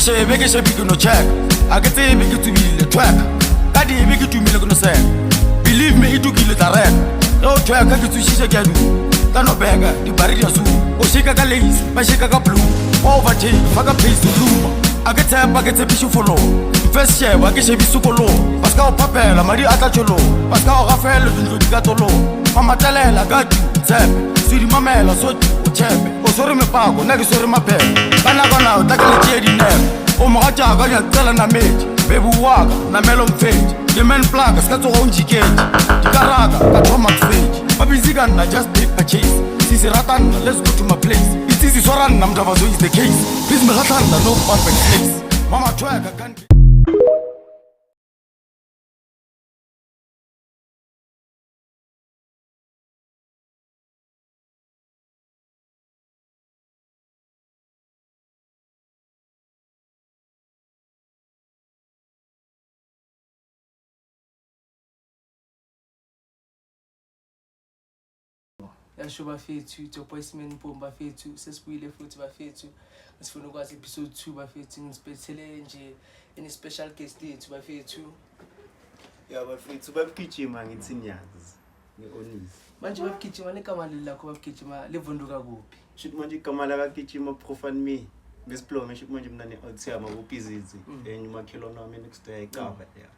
shebe ke shebe ke no check a ke tsebe ke tsubile tweka ka dibe ke tumile ke no seka believe me e tukile tla reka ge o tweka ke tsošiše ke a duma tla no beka dibari di a suma o sheka ka lace ba sheka ka blue wa overtake fa ka pace luma a ke tshepa ke tshepiše follow first sheba ke shebise kolong ba se ka o phapela madi a tla tšholong ba se ka o gafela dintlo di ka tolong mamatelela ka tu tshepe se di mamela so o tshepe o swere mepako nna ke swere maphelo ka nakona o tla ke le tšee dinepo o mogatšaka nyakela nametše bebu waka namelo mfetše ke man plaka se ka tsoga o njiketše dikaraka ka thoma ke fetše ba busy ka nna just paper chase sisi rata nna let's go to my place it's easy swara nna mdabazo is the case please megatla nna no perfect place mama tweka kanti. Yasho bafethu, it's your boy Simen Mpombi bafethu, sesibuyile futhi bafethu. Ngisifuna ukwazi episode 2 bafethu, ngisipethele nje any special guest yethu bafethu. Ya bafethu babugijima ngithi niyazi ngi-onisi. Manje babugijima negama leli lakho babugijima livunduka kuphi? Shuthi manje igama lakagijima profan me besiplome shuthi manje mina ne-outhiyama kubhizizi enye umakhelwane wami next door yayicava ya.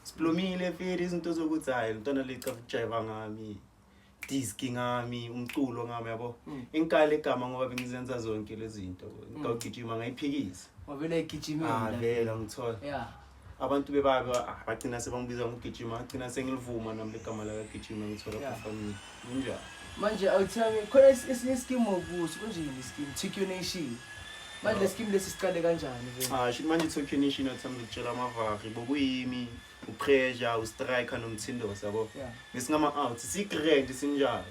Siplomile feri izinto zokuthi hhayi mntwana lecava ukujayiva ngami diski ngami umculo ngami yabo. Inkala igama ngoba bengizenza zonke lezi zinto. Ngawugijima ngayiphikisa. Wavele igijimile. Ah vele ngithola. Yeah. Abantu bebaba bagcina sebangibiza ngokugijima ngagcina sengilivuma nami legama lakagijima ngithola Yeah. kufamily kunjani. Manje awuthami khona esinye iskimu okuso kunjini iskimu Tokyo Nation. Manje le skimu lesi siqale kanjani vele? Ah shit manje Tokyo Nation athanda ukutshela amavari bokuyimi upressure ustriker nomthindos yabo. Yeah. Besingama out sigrand sinjalo.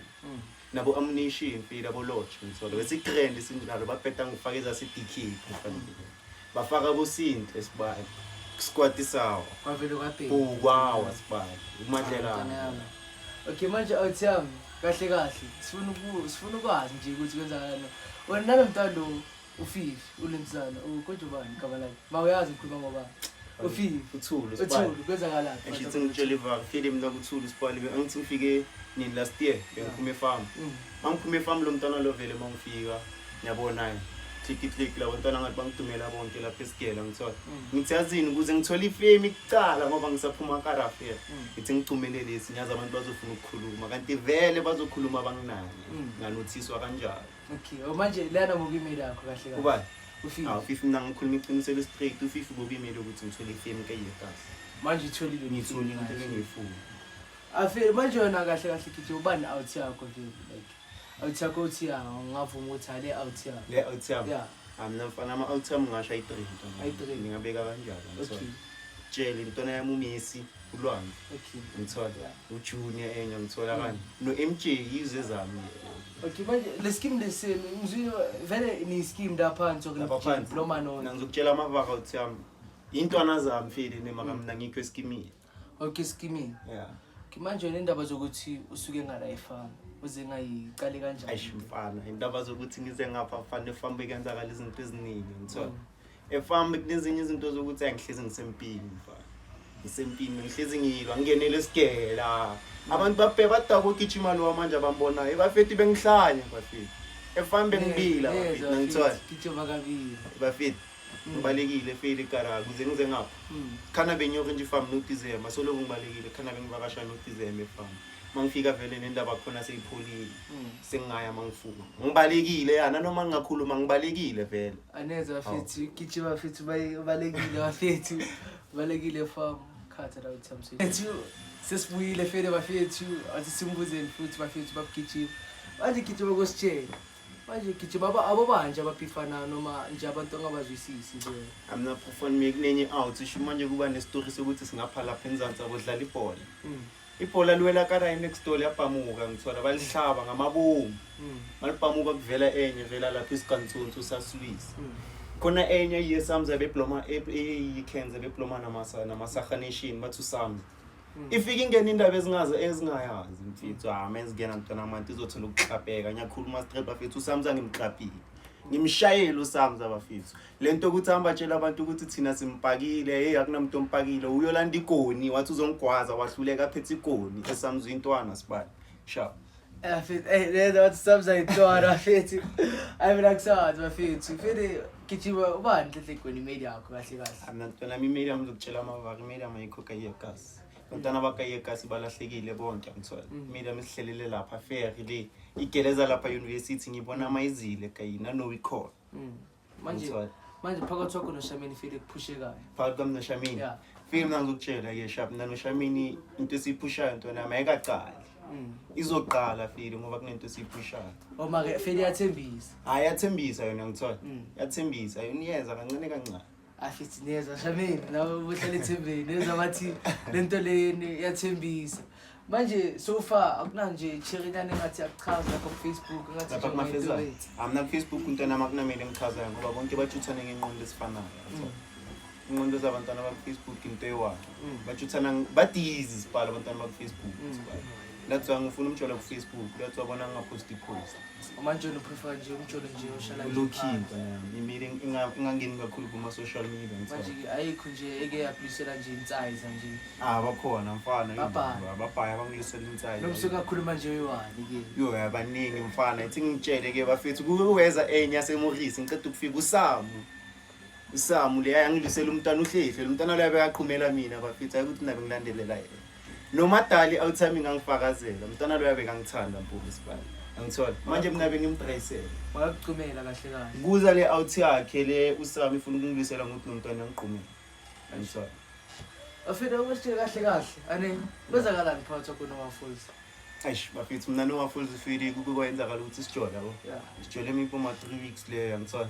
Nabo ammunition mfila abo lodge ngithola besigrand sinjalo babheda ngifake ezase DK kufanele. Bafaka bosinto esibani. Squad sawa. Kwavele kwabheka. Bukwawa sibani. Umadlelana. Okay manje awuthami kahle kahle sifuna sifuna ukwazi nje ukuthi kwenzakalani. Wena nalomntwana lo uFifi ulimsana ukodwa ubani igama lakhe? Mawuyazi ngikhuluma ngoba uFifi Uthulu sibani. uthulu kwenzakalani? Ngisho ngitshela ivaka file mina kuthulu sibani angithi ngifike nini last year bengiphuma efarm. Mangiphuma efarm lo mntwana lo vele mangifika ngiyabona click click labo ntwana ngathi bangidumela bonke lapha esigela ngithola. Ngithi yazini ukuze ngithole ifame kuqala ngoba ngisaphuma karafela. Ngithi ngicumele lesi ngiyazi abantu bazofuna ukukhuluma kanti vele bazokhuluma banginani. Nganothiswa kanjalo. Okay, oh, manje lana ngokuyimeli yakho kahle kahle. Ubani? Ufifi. Ah uFifi mina ngikhuluma iqiniso eli-straight uFifi bokuyimele ukuthi ngithole ifame kayekasi. Manje utholile Ngithole into ebengiyifuna. Afile manje wena kahle kahle kithi ubani out yakho nje like out yakho uthi ya ngavuma ukuthi ale out yakho. Le out yami. Yeah. Ah mina mfana ama out yami ngasho ayi-3 ntwana. Ayi-three. Ngingabeka kanjalo ngithola. Okay. Tshele intwana yami uMessi ulwandle Okay. ngithola. Yeah. uJunior enye ngithola kanje. No MJ yize zami. Okay manje le scheme lesemi ngizwile vele ni scheme la phansi Lapha phansi. noma no. Mina ngizokutshela amavaka out yami. Intwana zami file nemaka mina ngikho eskimini. Okay scheme. Yeah. Okay manje wena indaba zokuthi usuke ngala efarm uze ngayiqale kanjani? Eish mfana indaba zokuthi ngize ngapha mfana efarm bekenzakala izinto eziningi ngithola. Efarm kunezinye izinto zokuthi angihlezi ngisempini mfana. Ngisempini ngihlezi ngilwa ngingenele esigela. Abantu babheka badaka ugijima lo manje abambonayo. Bafethi bengihlanya bafethi. Efarm bengibila bafethi ngithola. Gijima kabili. Bafethi ngibalekile feli kara kuze ngize ngapha. Khana benyoka nje farm no December soloko ngibalekile khana bengivakasha no December efarm. Mangifika vele nendaba khona seyipholile. Sengingaya mangifuna. Ngibalekile yana noma ngingakhuluma ngibalekile vele. Aneza bafethu gijima bafethu balekile bafethu balekile farm khatha la uThamsi. Ethu sesibuyile fele bafethu athi simbuzeni futhi bafethu babugijima. Manje gijima kositshela. Manje gijima abobanje ababhifana noma nje abantu ongabazwisisi nje. I'm not performing kunenye out isho manje kuba nestory sokuthi singapha lapha eMzansi abodlala ibhola. Ibhola liwela kara next door liyabhamuka ngithola balihlaba ngamabomu. Malibhamuka kuvela enye vela lapha isigantsonso sasilwisi. Khona enye yeSamza bebloma eyiKenza bebloma namasa namaSaha Nation bathi uSamza. Ifika ingena indaba ezingazi ezingayazi mfethu ah menzingena mntwana amanti izothola ukuxhapeka ngiyakhuluma straight bafethu uSamza ngimxhapile. Ngimshayele uSamza bafethu. Lento ukuthi hamba tshela abantu ukuthi thina simpakile, hey akunamuntu ompakile, uyolanda igoni, wathi uzongigwaza wahluleka aphethe igoni eSamza intwana sibali. Sharp. Bafethu, leza wathi Samza intwana bafethu. Ayi mina kusazi bafethu. Fede gijima ubani nhlenhle igoni imeli yakho kahle kahle. Mina ntwana yami imeli yami ngizokutshela amavaka, imeli yami ayikho kayekasi. Bantwana bakayekasi balahlekile bonke angithola. Imeli yami isihlelele lapha fair le. Igeleza lapha university ngibona amayizile kayina no ikhona. Manje Ngithola. manje phakathi kwakho noShamini fede kuphushekayo. Phakathi kwami noShamini. Yeah. Fike mina ngizokutshela ke sharp mina noShamini into esiyiphushayo ntwana yami ayikaqali. Izoqala file ngoba kunento esiyiphushayo. Oma ke fede yathembisa. Hayi yathembisa yona ngithola. Yathembisa yona iyeza kancane kancane. Afithi neza Shamini nawe ubuhlala ethembeni neza bathi lento leni yathembisa. Manje so far akunanje cherinyane engathi akuchaza lapha ku Facebook engathi Lapha nje kumafezana. ungayinto Amna ku Facebook ntwana yami akunamele ngichazayo ngoba bonke batshuthane ngenqondo esifanayo. Ingqondo zabantwana ba Facebook into eyi-one. Batshuthana badizi sibhala abantwana ba Facebook. That's why ngifuna umjolo ku Facebook. That's why bona ngingaphosti post. Manje wena uprefer nje umjolo nje oshala nje Low-key phansi. ntwana yami. Imile ingangeni kakhulu kuma social media ngithola. Manje ke ayikho nje eke yabuyisela nje insiza nje. Ah bakhona mfana. Babhaya. Babhaya bangilisela insiza. Noma usukakhuluma nje uyiwani ke. Yo abaningi mfana ithi ngitshele ke bafethu kuweza enye yaseMorris ngiceda ukufika uSamu. uSamu leya yangilisela umntwana uHlehle lo mntwana loya bekaqhumela mina bafethu hayi ukuthi nabe ngilandelela yena. Nomadali awuthami ngangifakazela umntwana loya bekangithanda mpuku sibali. Angithola manje mina bengimdrayisela. Wayekucumela kahle kahle. Kuza le out yakhe le uSamu ifuna ukungilisela ngokuthi lo mntwana ngiqhumela. Angithola. Afika ubusitshele kahle kahle. Ane kwenzakalani phakathi kwakho noWaffles? Eish bafethu mina noWaffles ufile kukwenzakala ukuthi sijole yabo. Yeah. Sijole imipoma 3 weeks leyo angithola.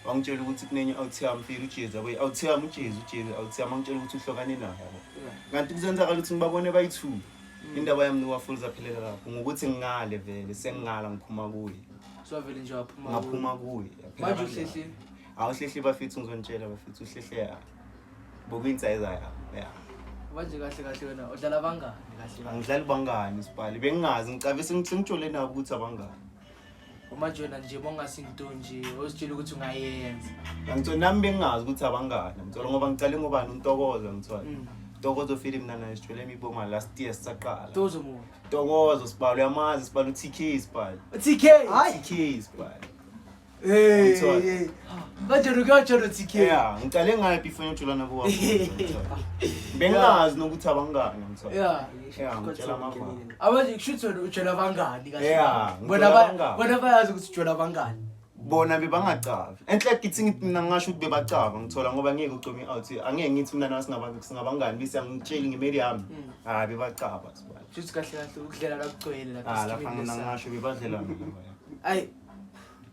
Wangitshela ukuthi kunenye out yami file uJezi yabo. Out yami uJezi uJezi out yami angitshela ukuthi uhlokane naye yabo. Yeah. Kanti kuzenzakala ukuthi ngibabone bayi-2. Indaba yami noWaffles aphelela lapho ngokuthi ngingale vele sengingala ngiphuma kuye. So vele nje waphuma. Ngaphuma kuye. Yaphela Manje kanjalo. uHlehle Awuhlehle bafethu ngizonitshela bafethu uHlehle ya. Bokuyinsayiza yami. Yeah. manje kahle kahle wena udlala abangani kahle kahle. Angidlali bangani sibali bengingazi ngicabe sengitshole nabo ukuthi abangani. Manje wena nje bongasinto nje ositshela ukuthi ungayenza. Angithola nami bengingazi ukuthi abangani ngithola ngoba ngicale ngobani uNtokozo ngithola. Ntokozo Philip mina naye sijwayele imiboma last year sisaqala. Tozo muphi? Ntokozo sibalo uyamazi sibalo TK sibalo. TK. TK sibalo. Hey. Ngithola. hey. Manje ukuyotshela TK. Yeah, ngicale ngayo before ngijula nabo wabo. Bengingazi nokuthi abangani ngithola. Yeah. Yeah, ngitshela amava. Abanje kushuthi wena utshela abangani kahle. Yeah, Bona ngitshela ba abangani. bona bayazi ukuthi utshela abangani. Bona bebangacavi. Enhle ngithi ngithi mina ngingasho ukuthi bebacava ngithola ngoba ngeke ucome out. Angeke ngithi mina nawe singabangani bese angitsheli ngemeli yami. Hayi bebacava sibalo. Kushuthi kahle kahle ukudlela la kugcwele lapha Ah lapha esikimini mina lesa. ngingasho bebadlelana laba. Ayi.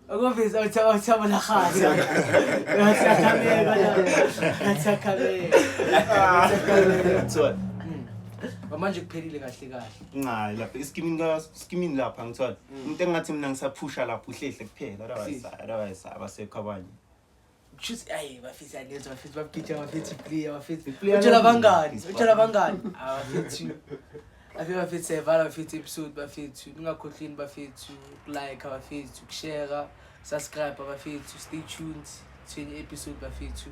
Akuvezi awuthaba la khasi. Ngathi akhameka la. Ngathi akhameka. Ngithola. Manje kuphelile kahle kahle. Hayi lapha iskimini ka skimini lapha ngithola. Umuntu engathi mina ngisaphusha lapha uHlehle kuphela otherwise otherwise abasekho abanye. Kushuthi ayi bafisi anezwa bafisi babugija bafisi player bafisi. Iplayer Utshela lami. abangani, utshela abangani. Ah bafethu. Afike bafethu siyayivala bafethu episode bafethu. Ningakhohlweni bafethu like bafethu, kushare, subscribe bafethu, stay tuned to any episode bafethu.